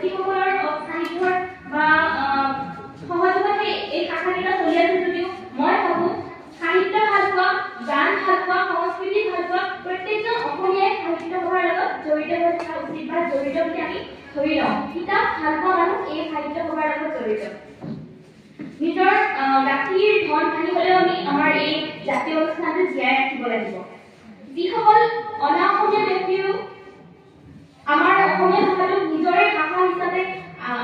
ব্যক্তিসকলৰ সাহিত্যৰ বা সহযোগত এই শাখাকেইটা চলি আছে যদিও মই ভাবোঁ সাহিত্য ভাল পোৱা, গান ভাল পোৱা, সংস্কৃতি ভাল পোৱা প্ৰত্যেকজন অসমীয়াই সাহিত্য সভাৰ লগত জড়িত হৈ থকা উচিত বা জড়িত বুলি আমি ধৰি লওঁ। কিতাপ ভাল পোৱা মানুহ এই সাহিত্য সভাৰ লগত জড়িত। নিজৰ গাঁঠিৰ ধন ভাঙি হ'লেও আমি আমাৰ এই জাতীয় অনুষ্ঠানটো জীয়াই ৰাখিব লাগিব। যিসকল অনা অসমীয়া ব্যক্তিও আমাৰ অসমীয়া ভাষাটোক নিজৰে ভাষা হিচাপে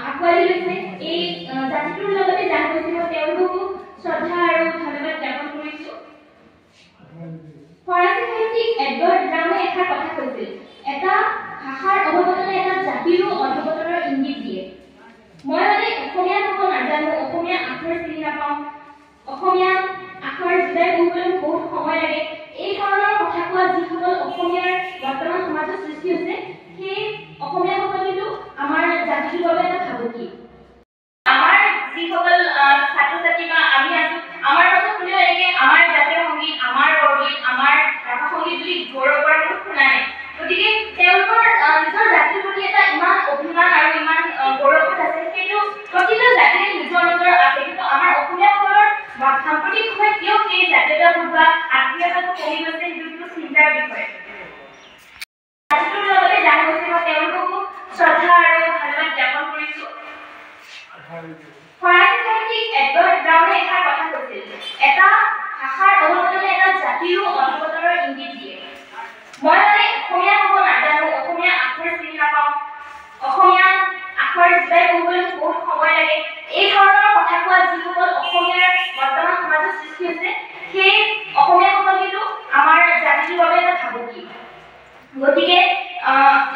আঁকোৱালি লৈছে, এই জাতিটোৰ লগতে জান গৈছে, মই তেওঁলোককো শ্ৰদ্ধা আৰু ধন্যবাদ জ্ঞাপন কৰিছোঁ। ফৰাচী সাহিত্যিক এডৱাৰ্ড ব্ৰাউনে এষাৰ কথা কৈছিল, এটা ভাষাৰ অধপতনে এটা জাতিৰো অধপতনৰ ইংগিত দিয়ে। মই মানে অসমীয়া ভাষা নাজানো, অসমীয়া আখৰ চিনি নাপাওঁ, অসমীয়া আখৰ জোটাই পঢ়িবলৈ বহুত সময় লাগে, এই ধৰণৰ কথা কোৱা যিসকল অসমীয়াৰ বৰ্তমান সমাজত সৃষ্টি হৈছে, সেই অসমীয়াসকল কিন্তু আমাৰ জাতিটোৰ বাবে এটা ভাবুকি। আমাৰ যিসকল ছাত্ৰ ছাত্ৰী বা আমি আছো, আমাৰ মাজত কোনেও এনেকে আমাৰ জাতীয় সংগীত, আমাৰ বৰগীত, আমাৰ ৰাভা সংগীত বুলি গৌৰৱ কৰা কোনো শুনা নাই। গতিকে তেওঁলোকৰ নিজৰ জাতিৰ প্ৰতি এটা ইমান অভিমান আৰু ইমান গৌৰৱবোধ আছে, সেইটো প্ৰতিটো জাতিৰে নিজৰ নিজৰ আছে। কিন্তু আমাৰ অসমীয়াসকলৰ সাম্প্ৰতিক সময়ত কিয় সেই জাতীয়তাবোধ বা আত্মীয়তাটো কমি গৈছে, সেইটো কিন্তু চিন্তাৰ বিষয়। জাতিটোৰ লগতে জান গৈছে, মই তেওঁলোককো শ্ৰদ্ধা আৰু ধন্যবাদ জ্ঞাপন কৰিছোঁ। ফৰাচী সাহিত্যিক এডৱাৰ্ড ব্ৰাউনে এষাৰ কথা কৈছিল, এটা ভাষাৰ অধপতনে এটা জাতিৰো অধপতনৰ ইংগিত দিয়ে। মই মানে অসমীয়া ক'ব নাজানো, অসমীয়া আখৰ চিনি নাপাওঁ, অসমীয়া আখৰ জোটাই পঢ়িবলৈ বহুত সময় লাগে, এই ধৰণৰ কথা কোৱা যিসকল অসমীয়াৰ বৰ্তমান সমাজত সৃষ্টি হৈছে, সেই অসমীয়াসকল কিন্তু আমাৰ জাতিটোৰ বাবে এটা ভাবুকি। গতিকে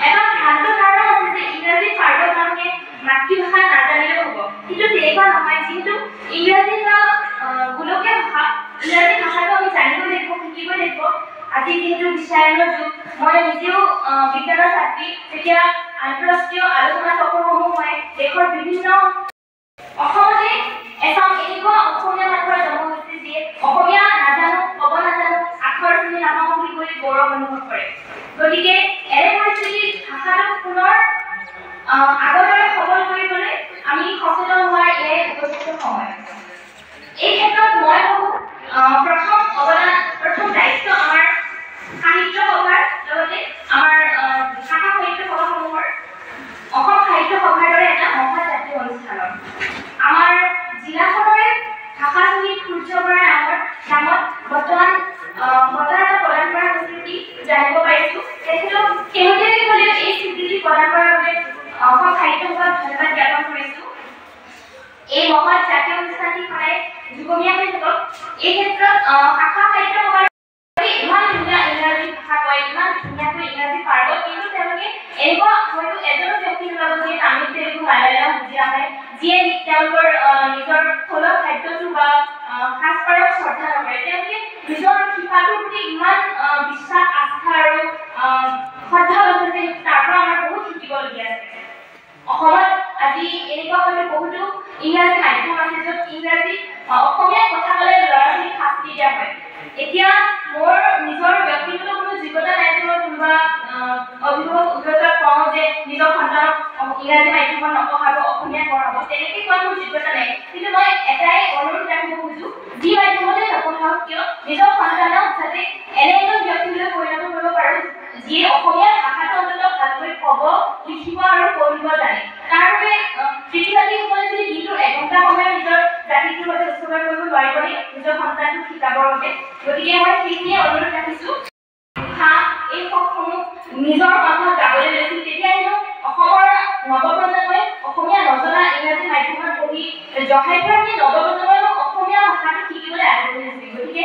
এটা ভ্ৰান্ত ধাৰণা আছে যে ইংৰাজীত পাৰ্গত মানুহে মাতৃভাষা নাজানিলেও হ'ব, কিন্তু তেনেকুৱা নহয়। যিহেতু ইংৰাজী এটা গোলকীয় ভাষা, ইংৰাজী ভাষাটো আমি জানিবই লাগিব, শিকিবই লাগিব। আজি যিহেতু বিশ্বায়নৰ যুগ, মই নিজেও বিজ্ঞানৰ ছাত্ৰী, তেতিয়া আন্তঃৰাষ্ট্ৰীয় আলোচনা চক্ৰসমূহ হয়, দেশৰ বিভিন্ন অসমতে এচাম এনেকুৱা অসমীয়া মানুহৰ জন্ম হৈছে যিয়ে অসমীয়া নাজানো, ক'ব নাজানো, আখৰ চিনি নাপাওঁ বুলি কৈ গৌৰৱ অনুভৱ কৰে। গতিকে এনে পৰিস্থিতিত ভাষাটোক পুনৰ আগৰ দৰে সবল কৰিবলৈ আমি সচেতন হোৱাৰ এয়াই উপযুক্ত সময়। এই ক্ষেত্ৰত মই ভাবোঁ প্ৰথম অৱদান, প্ৰথম দায়িত্ব আমাৰ সাহিত্য সভাৰ লগতে আমাৰ শাখা সাহিত্য সভাসমূহৰ, অসম সাহিত্য সভাৰ দৰে এটা মহৎ জাতীয় অনুষ্ঠানৰ। আমাৰ জিলাখনৰে ভাষা শ্বহীদ সূৰ্য বৰাৰ নামত বৰ্তমান বঁটা এটা প্ৰদান কৰা হৈছে বুলি জানিব পাৰিছোঁ। তেখেতক শেহতীয়াকৈ হ'লেও এই স্বীকৃতি প্ৰদান কৰাৰ বাবে অসম সাহিত্য সভাক ধন্যবাদ জ্ঞাপন কৰিছোঁ। এই মহৎ জাতীয় অনুষ্ঠানটি সদায় যুগমীয়া হৈ থাকক। এই ক্ষেত্ৰত শাখা সাহিত্য সভাৰ ইমান ধুনীয়া ইংৰাজী ভাষা কয়, ইমান ধুনীয়াকৈ ইংৰাজী পাৰ্গত, কিন্তু তেওঁলোকে এনেকুৱা হয়তো এজনো ব্যক্তি নোলাব যিয়ে তামিল, তেলেগু, মালায়ালাম বুজি নাপায়, যিয়ে তেওঁলোকৰ নিজৰ থলুৱা খাদ্যটো বা সাজপাৰক শ্ৰদ্ধা নকৰে। তেওঁলোকে নিজৰ শিপাটোৰ প্ৰতি ইমান বিশ্বাস, আস্থা আৰু সদ্ভাৱ আছে যে তাৰ পৰা আমাৰ বহুত শিকিবলগীয়া আছে। অসমত আজি এনেকুৱা হয়তো বহুতো ইংৰাজী মাধ্যম আছে য'ত ইংৰাজী অসমীয়াত কথা ক'লে ল'ৰা ছোৱালীক শাস্তি দিয়া হয়। এতিয়া মোৰ নিজৰ ব্যক্তিগত কোনো যোগ্যতা নাই যে মই কোনোবা অভিভাৱক অভিভাৱিকাক কওঁ যে নিজৰ সন্তানক ইংৰাজী মাধ্যমত নপঢ়াব, অসমীয়াত পঢ়াব, তেনেকৈ কোৱাৰ মোৰ যোগ্যতা নাই। কিন্তু মই এটাই অনুৰোধ ৰাখিব খোজোঁ, যি মাধ্যমতে নপঢ়াওক কিয়, নিজৰ সন্তানক যাতে এনে এজন ব্যক্তিলৈ পৰিণত কৰিব পাৰোঁ যিয়ে অসমীয়া ভাষাটো অন্ততঃ ভালকৈ ক'ব, লিখিব আৰু পঢ়িব জানে। তাৰ বাবে পিতৃ মাতৃসকলে যদি দিনটোৰ এঘণ্টা সময় নিজৰ জাতিটোৰ বাবে উৎসৰ্গা কৰিব নোৱাৰিবনে নিজৰ সন্তানটোক শিকাবৰ বাবে? গতিকে মই সেইখিনিয়ে অনুৰোধ ৰাখিছোঁ। এই শকসমূহ নিজৰ কণ্ঠত গাবলৈ লৈছিল, তেতিয়া হেনো অসমৰ নৱপ্ৰজন্মই অসমীয়া নজনা, ইংৰাজী মাধ্যমত পঢ়ি জহাই ফুৰা সেই নৱপ্ৰজন্মইও অসমীয়া ভাষাটো শিকিবলৈ আগ্ৰহী হৈছিল। গতিকে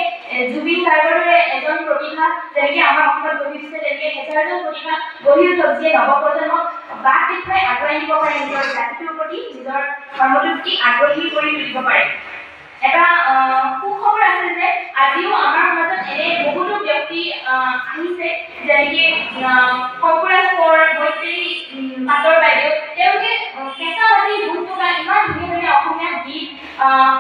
জুবিন গাৰ্গৰ দৰে এজন প্ৰতিভা যেনেকৈ আমাৰ অসমত গঢ়ি উঠিছে, তেনেকৈ হেজাৰজন প্ৰতিভা গঢ়ি উঠক যিয়ে নৱপ্ৰজন্মক বাট দেখুৱাই আগুৱাই নিব পাৰে, নিজৰ জাতিটোৰ প্ৰতি, নিজৰ ধৰ্মটোৰ প্ৰতি আগ্ৰহী কৰি তুলিব পাৰে। এটা সুখবৰ আছে যে আজিও আমাৰ সমাজত এনে বহুতো ব্যক্তি আহিছে, যেনেকৈ শংকুৰাজ কোঁৱৰ, মৈত্ৰেয়ী পাটৰ বাইদেউ, তেওঁলোকে কেঁচা মাটিৰ গুণ থকা ইমান ধুনীয়া ধুনীয়া অসমীয়া গীত,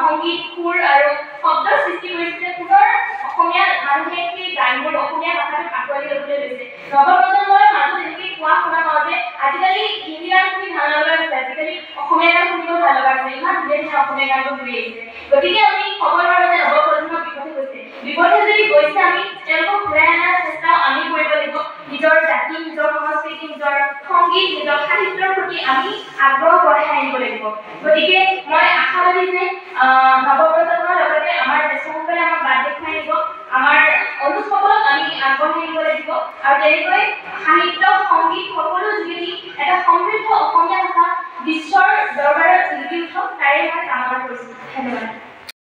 সংগীত, সুৰ আৰু শব্দৰ সৃষ্টি কৰিছে। পুনৰ অসমীয়া মানুহে সেই গানবোৰ অসমীয়া ভাষাটোক আঁকোৱালি ল'বলৈ লৈছে। নৱপ্ৰজন্মৰ মাজত এনেকৈ কোৱা শুনা পাওঁ যে আজিকালি হিন্দী গান শুনি ভাল নলগা হৈছে, অসমীয়া গানবোৰ ঘূৰি আহিছে। গতিকে আমি ক'ব নোৱাৰো যে নৱপ্ৰজন্ম বিপথে গৈছে। বিপথে যদি গৈছে, আমি তেওঁলোকক ঘূৰাই অনাৰ চেষ্টাও আমি কৰিব লাগিব। নিজৰ জাতি, নিজৰ সংস্কৃতি, নিজৰ সংগীত, নিজৰ সাহিত্যৰ প্ৰতি আমি আগ্ৰহ বঢ়াই আনিব লাগিব। গতিকে মই আশাবাদী যে নৱপ্ৰজন্মৰ লগতে আমাৰ জ্যেষ্ঠসকলে আমাক বাট দেখুৱাই নিব, আমাৰ অনুজসকলক আমি আগবঢ়াই নিব লাগিব আৰু তেনেকৈ সাহিত্য, সংগীত সকলো যোগেদি এটা সমৃদ্ধ অসমীয়া ভাষা বিশ্বৰ দৰবাৰত জিলিকি উঠক, তাৰে মই কামনা কৰিছোঁ। ধন্যবাদ।